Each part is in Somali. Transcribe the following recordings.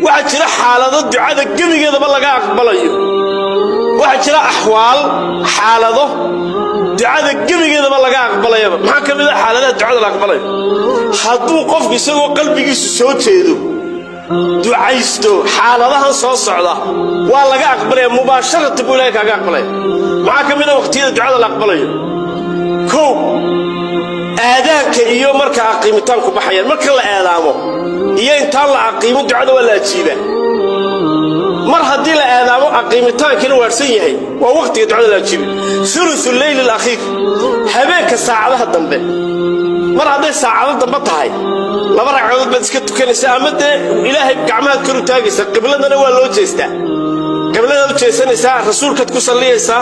Waxaa jira xaalado ducada gebigeedaba laga aqbalayo. Waxaa jira axwaal, xaalado ducada gebigeedaba laga aqbalayaba. Maxaa ka mid a xaaladaha ducada la aqbalayo? Hadduu qofku isagoo qalbigiisu soo jeedo ducaysto, xaaladahan soo socda waa laga aqbalaya, mubaasharatan buu Ilahay kaaga aqbalaya. Maxaa ka mid a waqtiyada ducada la aqbalayo? Kow, aadaanka iyo marka aqiimitaanku baxayaan. Marka la aadaamo iyo intaan la aqiimin, ducada waa la ajiibaa. Mar haddii la aadaamo, aqiimitaankiina waadhsan yahay, waa waqtiga ducada la ajiibay. ثلث الليل الأخير, habeenka saacadaha dambe. Mar hadday saacado dambe tahay, laba ragcadood baad iska tukanaysaa, ama dee Ilaahay gacmahaad kor u taagaysaa. Qibladana waa loo jeestaa, qibladaad u jeesanaysaa, Rasuulkaad ku salliyaysaa,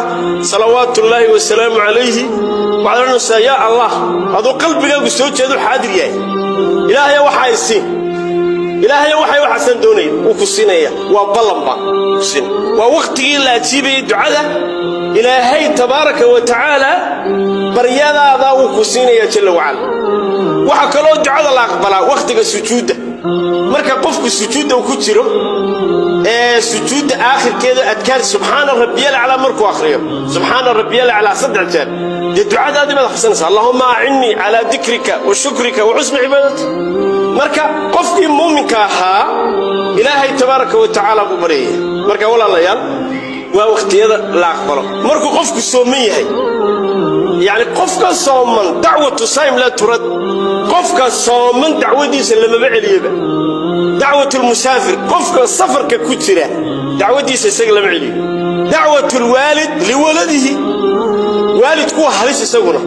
صلوات الله وسلامه عليه. Waxaad odhanaysaa: "Yaa Allah," aduu qalbigaagu soo jeedu, xaadir yahay, "Ilaahaya, waxaa isiin, Ilaahaya, waxay waxaasaan doonaya." Wuu ku siinaya, waa ballanba ku siin. Waa wakhtigii la ajiibayay ducada. Ilaahay تبارك وتعالى baryadaadaa wuu ku siinaya جل وعلا. Waxaa kaloo ducada la aqbalaa wakhtiga sujuudda. Marka qofku sujuudda uu ku jiro, ee sujuudda aakhirkeeda adkaar سبحان ربي الأعلى markuu akhriyo, سبحان ربي الأعلى saddex jeer, dee ducadaadii baad akhrisanaysaa: "اللهم أعني على ذكرك وشكرك وحسن عبادتك." Marka qofkii muuminka ahaa Ilaahay تبارك وتعالى buu baryaya. Marka walaalayaal, waa wakhtiyada la aqbalo. Markuu qofku sooman yahay, yacni qofka sooman, دعوة الصائم لا ترد, qofka sooman dacwadiisa lamaba celiyaba. دعوة المسافر, qofka safarka ku jira dacwadiisa isaga lama celiyo. دعوة الوالد لولده, waalidku waa halis isaguna.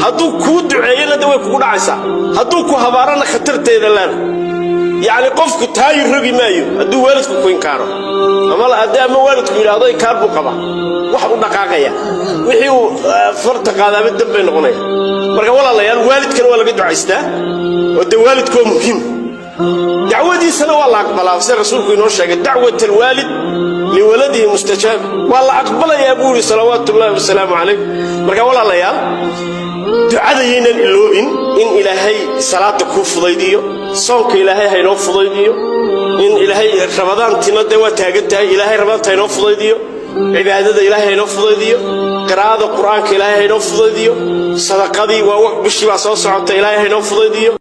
Hadduu kuu duceeyana de way kugu dhacaysaa, hadduu ku habaarana khatarteeda leeda. Yacni qofku taayi rogi maayo hadduu waalidku ku inkaaro, ama haddii ama waalidku yidhaahdo inkaar buu qabaa, wax u dhaqaaqaya, wixii uu farta qaadaaba dambay noqonaya. Marka walaalayaal, waalidkana waa laga ducaystaa, oo dee waalidku waa muhiim, dacwadiisana waa la aqbalaa, sida Rasuulku inoo sheegay: "دعوة الوالد لولده مستجاب." Waa la aqbalayaa buu yidhi, صلوات الله وسلامه عليه. Marka walaalayaal, ducadayaynan iloobin in Ilaahay salaada kuu fudaydiyo, soonka Ilaahay haynoo fudaydiyo, in Ilaahay Ramadaantina dee waa taagan tahay, Ilaahay Ramadaanta haynoo fudaydiyo, cibaadada Ilaahay haynoo fudaydiyo, qiraa'ada Qur'aanka Ilaahay haynoo fudaydiyo, sadaqadii waa bishii baa soo socota, Ilaahay haynoo fudaydiyo.